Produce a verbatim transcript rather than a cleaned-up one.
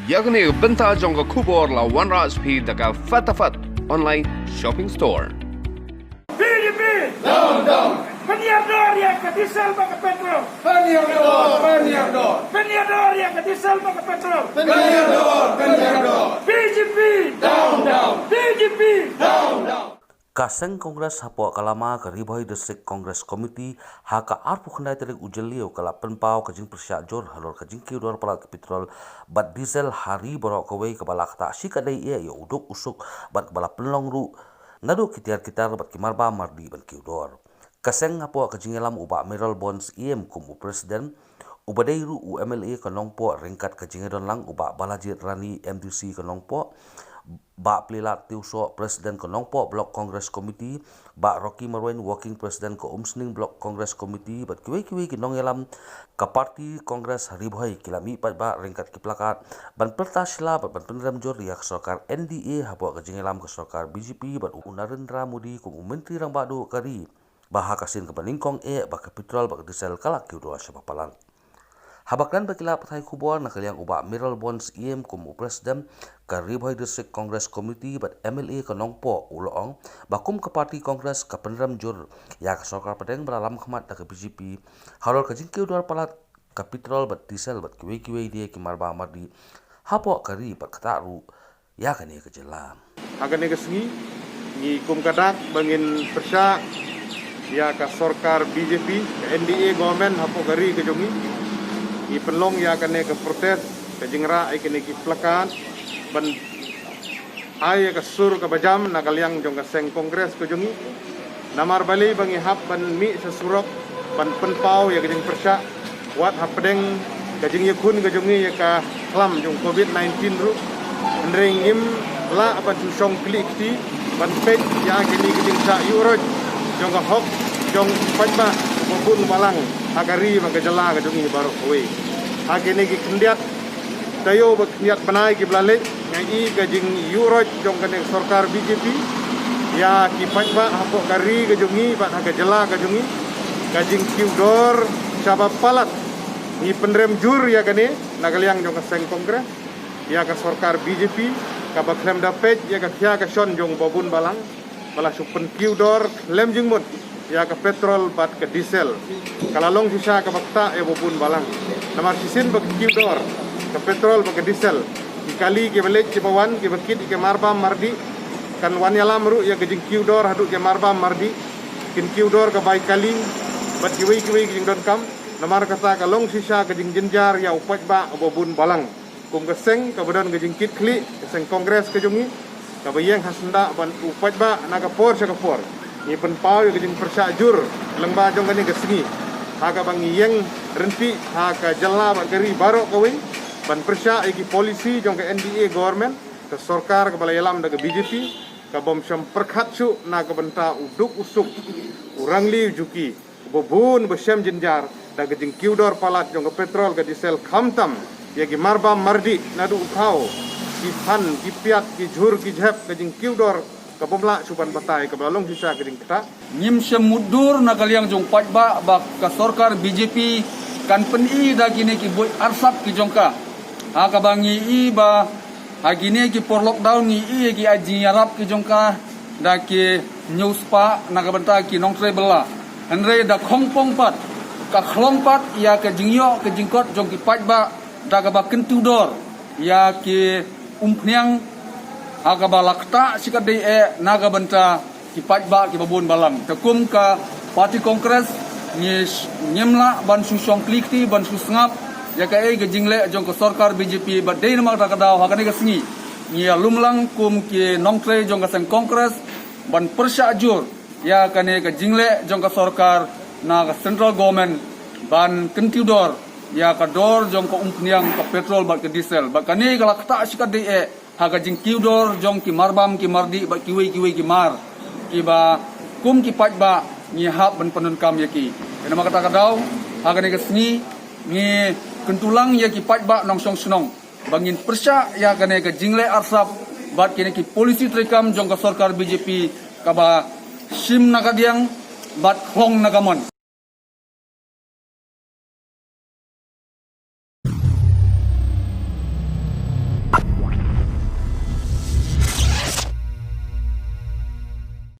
Ïa kane ka bynta jong ka khubor la wanrah sha phi da ka Fatafat Online Shopping Store. P D P! Down, down! Pynïador ïa ka diesel bad ka petrol. Pynïador, pynïador! Pynïador ïa ka diesel bad ka petrol. Pynïador, pynïador! P D P! Down, down! P D P! Down, down! Ka seng Congress hapoh ka lama ka Ri Bhoi District Congress Committee ha ka arphew khyndai tarik u Jylliew ka la pynpaw ka jingpyrshah jur halor ka jingkiew dor palat ka petrol bad diesel ha ri baroh kawei, kaba la ktah shikatdei eh ïa u duk u suk bad kaba la pynlong ruh naduh ki tiar ki tar bad ki marbam mardih ban kiew dor. Ka seng hapoh ka jingïalam u Bah Mayralborn Syiem kum u president, uba dei ruh u M L A ka Nongpoh ryngkat ka jingïadon lang u Bah Balajied Rani, M D C ka Nongpoh, Bah Plielad Tiewsoh, President ka Nongpoh Block Congress Committee, Bah Rocky Marwein, Working President ka Umsning Block Congress Committee, bad kiwei kiwei ki nongïalam ka party Congress ha Ri Bhoi ki la mih paidbah ryngkat ki plakat ban pyrta sla bad ban pynrem jur ïa ka sorkar N D A hapoh ka jingïalam ka sorkar B J P bad u Narendra Modi kum u Myntri Rangbah Duh ka ri, ba ha ka sien kaba nyngkong eh ba ka petrol bad ka diesel ka la kiew dor shaba palat. Haba kren bad ki lad pathai khubor na ka liang u Bah Mayralborn Syiem kum u president ka Ri Bhoi District Congress Committee bad M L A ka Nongpoh, u la ong ba kum ka party Congress ka pynrem jur ïa ka sorkar pdeng ba la lam khmat da ka B J P halor ka jingkiew dor palat ka petrol bad diesel bad kiwei kiwei de ki marbam mardih hapoh ka ri bad ktah ruh ïa kane ka jylla. Ha kane ka sngi ngi kum ka dak ba ngin pyrshah ïa ka sorkar B J P, ka N D A government hapoh ka ri ka jong ngi. Ngi pynlong ïa kane ka protest, ka jingrah ïa kane ki plakat ban ai ïa ka sur kaba jam na ka liang jong ka seng Congress ka jong ngi. Namar balei ba ngi hap ban mih sha surok ban pynpaw ïa ka jingpyrshah wat hapdeng ka jingïakhun ka jong ngi ïa ka khlam jong covid nineteen ruh. Hynrei ngim lah ban shu shong khlieh kti ban peit ïa kine ki jingshah ïuh roit jong ka hok jong paidbah ba bun balang ha ka ri bad ka jylla ka jong ngi baroh kawei. Ha kine ki khyndiat taïew bad khyndiat bnai kiba la leit, nga i ka jingïuh roit jong kane ka sorkar B J P ïa ki paidbah hapoh ka ri ka jong ngi bad ha ka jylla ka jong ngi. Ka jingkiew dor shaba palat, ngi pynrem jur ïa kane na ka liang jong ka seng Congress ïa ka sorkar B J P kaba khlem da peit ïa ka khia ka shon jong ba bun balang, ba la shu pynkiew dor khlem jingmut ïa ka petrol bad ka diesel. Ka la long shisha kaba ktah ïa ba bun balang. Namar shisien ba ka kiew dor ka petrol bad ka diesel, ki kali kiba leit kiba wan, kiba kit ïa ka marbam mardih, kan wan ïalam ruh ïa ka jingkiew dor haduh ka marbam mardih. Kin kiew dor ka bai kali bad kiwei kiwei ki jingdonkam. Namar kata ka long shisha ka jingjynjar ïa u paidbah ba bun balang. Kum ka seng kaba don ka jingkit khlieh, ka seng Congress ka jong ngi, kaba ïeng ha syndah ban u paidbah na ka por sha ka por, ngi pynpaw ïa ka jingpyrshah jur lyngba jong kane ka sngi, ha kaba ngi ïeng ryntih ha ka jylla bad ka ri baroh kawei ban pyrshah ïa ki policy jong ka N D A government, ka sorkar kaba la ïalam da ka B J P, ka bym shym pyrkhat shuh na ka bynta u duk u suk, u rangli u juki, ba bun ba shem jynjar da ka jingkiew dor palat jong ka petrol ka diesel, khamtam ïa ki marbam mardih naduh u thaw, ki phan, ki piat, ki jhur, ki jhep, ka jingkiew dor ka bym lah shu ban batai, kaba la long shisha ka jingktah. Ngim shym mutdur na ka liang jong paidbah ba ka sorkar B J P kan pyni da kine ki buit arsap ki jong ka. Ha kaba ngi i ba ha kine ki por lockdown ngi i ki ai jingïarap ki jong ka da ki hynñiew spah na ka bynta ki nongtrei bylla. Hynrei da khongpong pat, ka khlong pat ïa ka jingïoh ka jingkot jong ki paidbah da kaba kyntiew dor ïa ki umphniang ha kaba la ktah shikatdei eh na ka bynta ki paidbah kiba bun balang. Te kum ka party Congress ngi sh-, ngim lah ban shu shong khlieh kti ban shu sngap ïa kaei ka jingleh jong ka sorkar B J P, bad dei namar kata ka daw ha kane ka sngi ngi ïalum lang kum ki nongtrei jong ka seng Congress ban pyrshah jur ïa kane ka jingleh jong ka sorkar na ka central government ban kyntiew dor ïa ka dor jong ka umphniang ka petrol bad ka diesel. Bad kane ka la ktah shikatdei eh ha ka jingkiew dor jong ki marbam ki mardih bad kiwei kiwei ki mar kiba kum ki paidbah ngi hap ban pyndonkam ïa ki. Te namar kata ka daw ha kane ka sngi ngi kyntu lang ïa ki paidbah nongshong shnong ba ngin pyrshah ïa kane ka jingleh arsap bad kine ki policy treikam jong ka sorkar B J P kaba shim na ka diang bad khlong na ka mon.